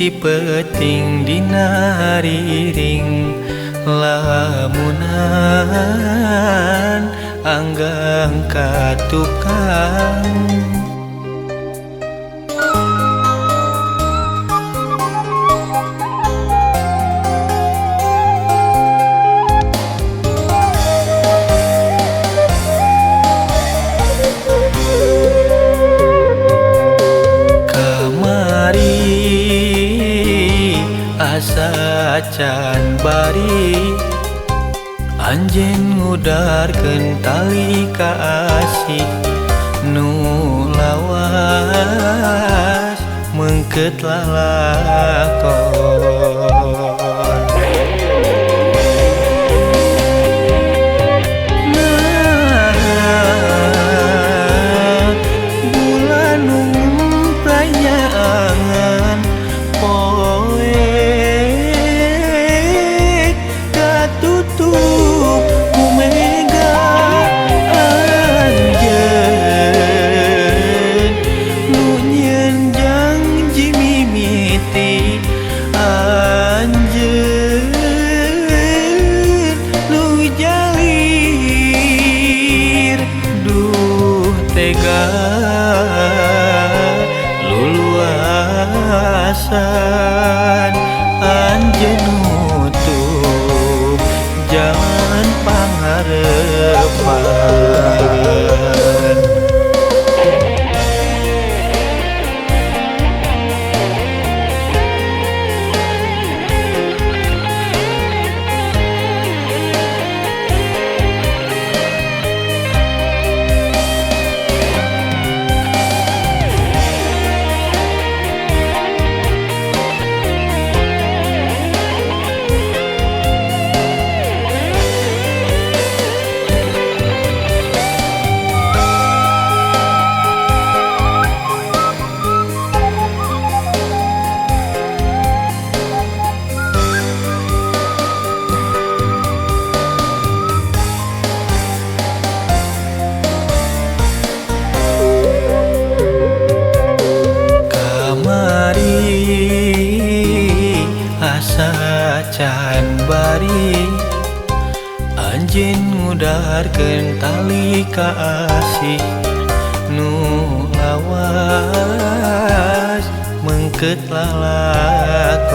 Ti peuting dina hariring lamunan anggang ka tukang. Asa can bari anjeun ngudarkeun tali kaasih nu lawas meungkeut lalakon. Nah, bulan nu pranyangan poe tutup ku mega anjeun nu nyieun janji mimiti anjeun nu jalir duh tega luluasan anjeun nutup jalan pangarepan. Asa can bari anjeun ngudarkeun tali kaasih nu lawas meungkeut lalakon.